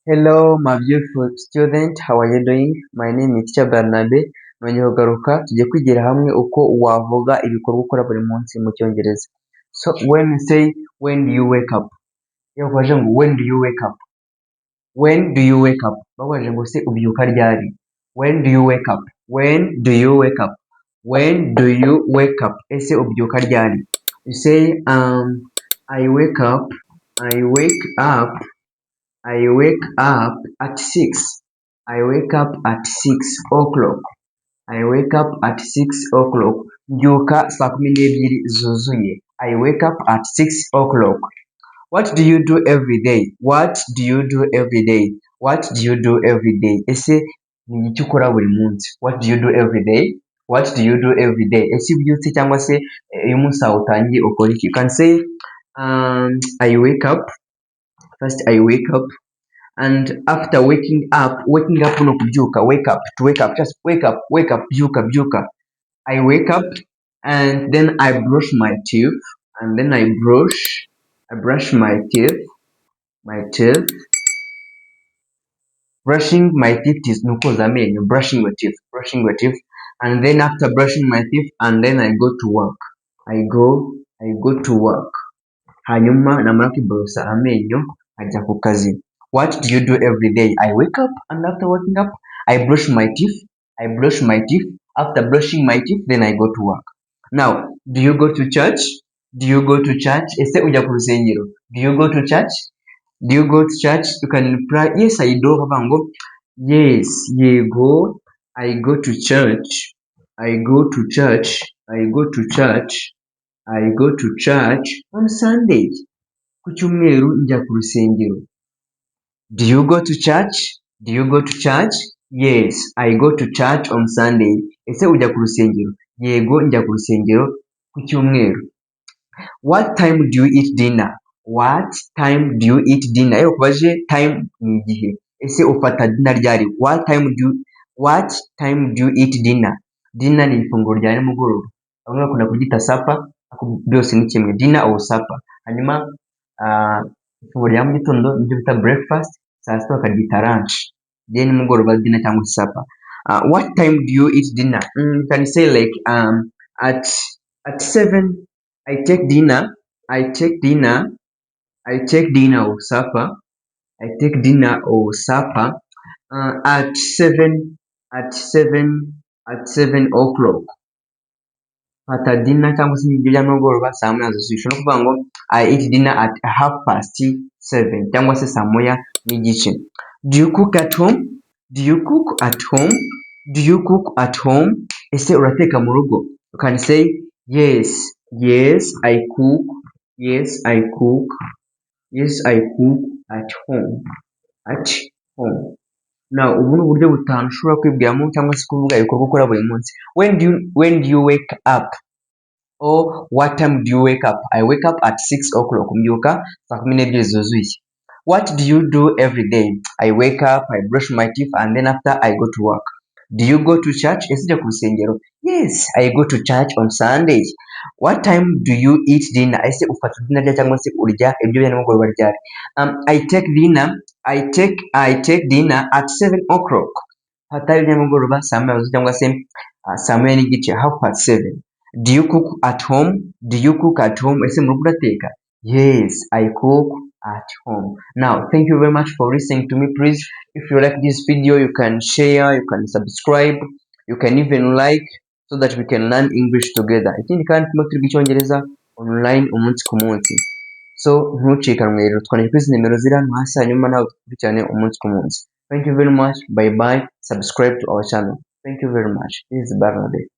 Hello my beautiful student, how are you doing? My name is Teacher Barnabe. Nongeye kugaruka tugiye kwigira hamwe uko wavuga ibikorwa ukora buri munsi mu Cyongereza. So when you say, "When do you wake up?" Iyo bakubajije ngo "When do you wake up?" When do you wake up? Bakubajije ngo se ubyuka ryari? When do you wake up? When do you wake up? When do you wake up? Ese ubyuka ryari? You say, I wake up, I wake up, I wake up at 6. I wake up at 6 o'clock. I wake up at 6 o'clock. Mbyuka saa kumi n'ebyiri zuzuye. I wake up at 6 o'clock. What do you do every day? What do you do every day? What do you do every day? Ese ni iki ukora buri munsi? What do you do every day? What do you do every day? Ese iyo ubyutse cyangwa se iyo umunsi wawe utangiye ukora iki? You can say, I wake up. First I wake up, and after waking up, waking up ni ukubyuka, wake up, to wake up, just wake up, wake up, byuka, byuka. I wake up and then I brush my teeth, and then I brush my teeth, my teeth. Brushing my teeth is ni ukoza amenyo, brushing your teeth, brushing your teeth. And then after brushing my teeth, and then I go to work. I go to work. Hanyuma namara kwiborosa amenyo nkajya ku kazi. What do you do every day? I wake up, and after waking up, I brush my teeth. I brush my teeth. After brushing my teeth, then I go to work. Now, do you go to church? Do you go to church? Ese ujya ku rusengero? Do you go to church? Do you go to church? You can reply, "Yes, I do." Ukavuga ngo yes, yego, I go to church. I go to church. I go to church. I go to church on Sunday. Ku cyumweru njya ku rusengero. Do you go to church? Do you go to church? Yes, I go to church on Sunday. Ese ujya ku rusengero? Yego, njya ku rusengero ku cyumweru. What time do you eat dinner? What time do you eat dinner? Iyo bakubajije time, ni igihe. Ese ufata dinner ryari? What time do you eat dinner? Dinner ni ifunguro rya nimugoroba. Bamwe bakunda kuryita supper, ariko byose ni kimwe. Dinner or supper. Hanyuma ifunguro rya mu gitondo niryo bita breakfast, saa sita bakaryita lunch. Then nimugoroba dinner cyangwa supper. What time do you eat dinner? You can say like, at 7 I take dinner, I take dinner, I take dinner or supper, I take dinner or supper at 7, at 7, at 7 o'clock. Mfata dinner cyangwa se ibiryo bya nimugoroba saa moya zuzuye. Ushobora no kuvuga ngo I eat dinner at 7:30 cyangwa se saa moya n'igice. Do you cook at home? Do you cook at home? Do you cook at home? Ese urateka mu rugo? You can say, Yes, I cook, yes, I cook, yes, I cook at home, at home." Now, ubu ni uburyo butanu ushobora kwibwiramo cyangwa se kuvuga ibikorwa ukora buri munsi. When do you wake up? Or what time do you wake up? I wake up at 6 o'clock. Mbyuka saa kumi n'ebyiri zuzuye. What do you do every day? I wake up, I brush my teeth, and then after I go to work. Do you go to church? Ese ujya ku rusengero? Yes, I go to church on Sunday. What time do you eat dinner? Ese ufata dinner ryari cyangwa se urya ibyo bya nimugoroba ryari? I take dinner, I take dinner at 7 o'clock. Mfata ibya nimugoroba saa moya zuzuye cyangwa se saa moya n'igice, 7:30. Do you cook at home? Do you cook at home? Ese mu rugo urateka? Yes, I cook at home. Now, thank you very much for listening to me. Please, if you like this video, you can share, you can subscribe, you can even like, so that we can learn English together. Ikindi kandi turimo twiga Icyongereza online umunsi ku munsi, so ntucikanwe rero. Twandike kuri izi nimero ziri hano hasi, hanyuma nawe dukurikirane umunsi ku munsi. Thank you very much. Bye bye. Subscribe to our channel. Thank you very much. This is Barnabe.